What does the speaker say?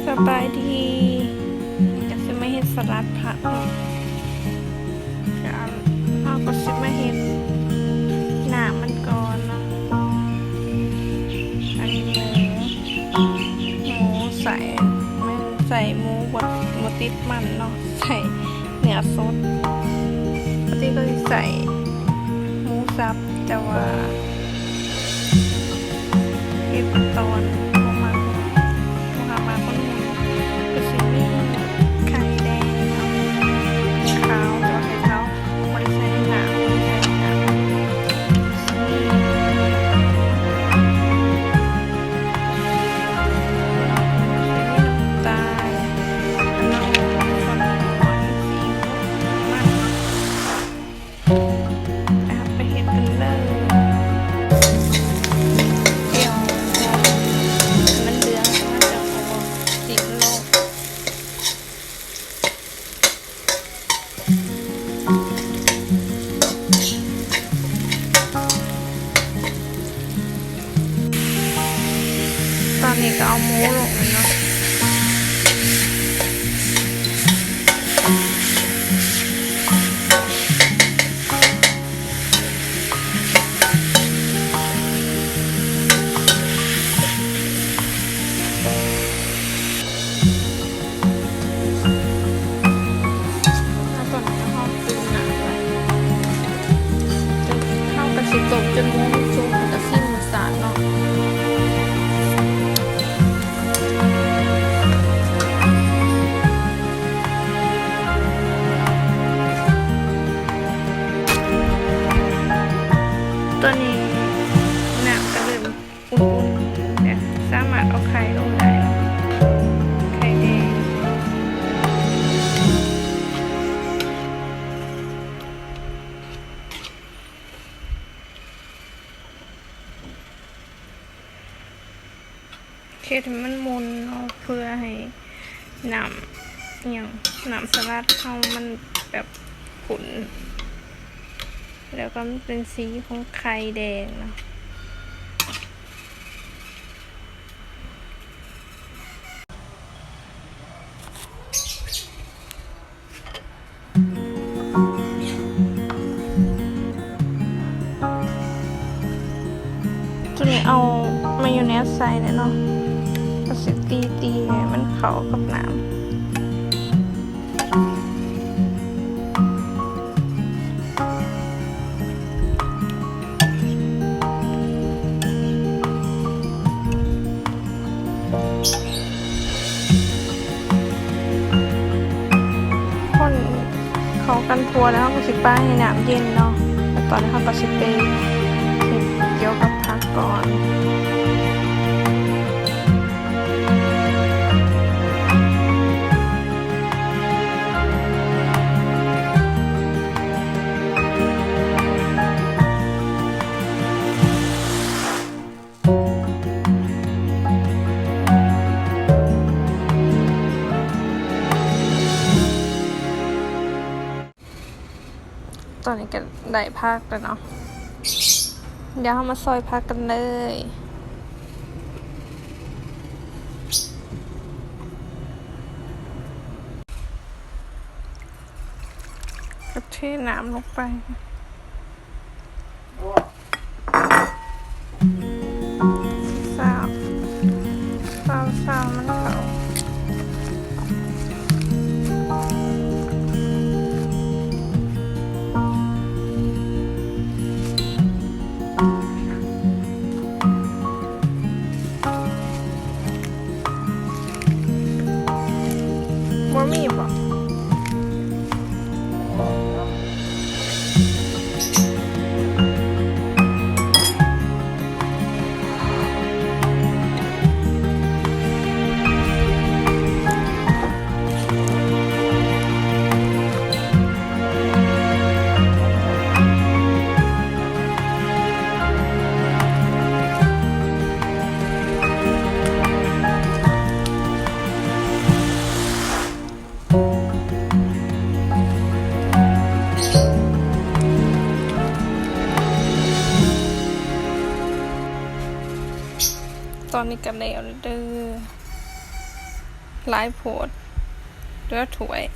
ສະບາຍດີ ນີ້ກະຊິມາເຮັດສະຫຼັດຜັກເນາະ ກະເຮົາກະຊິມາເຮັດນ້ຳມັນກ່ອນເນາະ. ອັນນີ້ໝູ ໝູໃສ່ ແມ່ນໃສ່ໝູບໍ່ ບໍ່ຕິດມັນເນາະ ໃສ່ເນື້ອສົດ ປົກກະຕິກະຊິໃສ່ໝູສັບ ແຕ່ວ່າ ເຮັດເປັນຕອນ ບໍ່ມັກ ບໍ່ມັກໝຸ່ນໆ ກະຊິມີໄຂ່ແດງເນາະ ຂາວ ແຕ່ວ່າໄຂ່ຂາວບໍ່ໄດ້ໃສ່ໃນນ້ຳ ບໍ່ໄດ້ໃສ່ໃນນ້ຳ ກະຊິມີ ກະຊິມີນ້ຳຕານ ຂະໜົມ ສ່ວນຂອງມັນ ຊີອິ້ວ ນ້ຳມັນເນາະ. ໄປເຮັດກັນເລີຍ ດຽວມັນເດືອດ ມັນຈະເອົາອອກ ຕິດໂລກ. ຕອນນີ້ກະເອົາໝູລົງເລີຍເນາະ. ເຮົາກະຊິຕົ້ມຈົນໝູມັນສຸກ ແລ້ວກະຊີມລົດຊາດເນາະ. ຕອນນີ້ນ້ຳກະເລີ່ມ ອຸ່ນໆ ແລ້ວ ສາມາດເອົາໄຂ່ລົງໄດ້ ໄຂ່ແດງ ເຮັດໃຫ້ມັນໝຸ່ນເນາະ ເພື່ອໃຫ້ນ້ຳ ອີ່ຫຍັງ ນ້ຳສະຫຼັດເຮົາມັນແບບຂຸ້ນ ແລ້ວກະມັນເປັນສີຂອງໄຂ່ແດງເນາະ. ໂຕນີ້ເອົາມາຍອເນສໃສ່ແຫຼະເນາະ ກະຊິຕີໆ ໃຫ້ມັນເຂົ້າກັບນ້ຳ. ຄົນເຂົ້າກັນທົ່ວແລ້ວ ເຮົາກະຊິປະໃຫ້ນ້ຳເຢັນເນາະ ແລ້ວຕອນນີ້ເຮົາກະຊິໄປເຮັດກ່ຽວກັບຜັກກ່ອນ. ຕອນນີ້ກະໄດ້ຜັກແລ້ວເນາະ ດຽວເຮົາມາຊອຍຜັກກັນເລີຍ ກະເທນ້ຳລົງໄປ. ຊາວ ຊາວ ຊາວ ມັນເຂົ້າ ບໍ່ມີບໍ? ຕອນນີ້ກະແລ້ວເດີ. ຫຼາຍໂພດ ເຫຼືອຖ້ວຍ.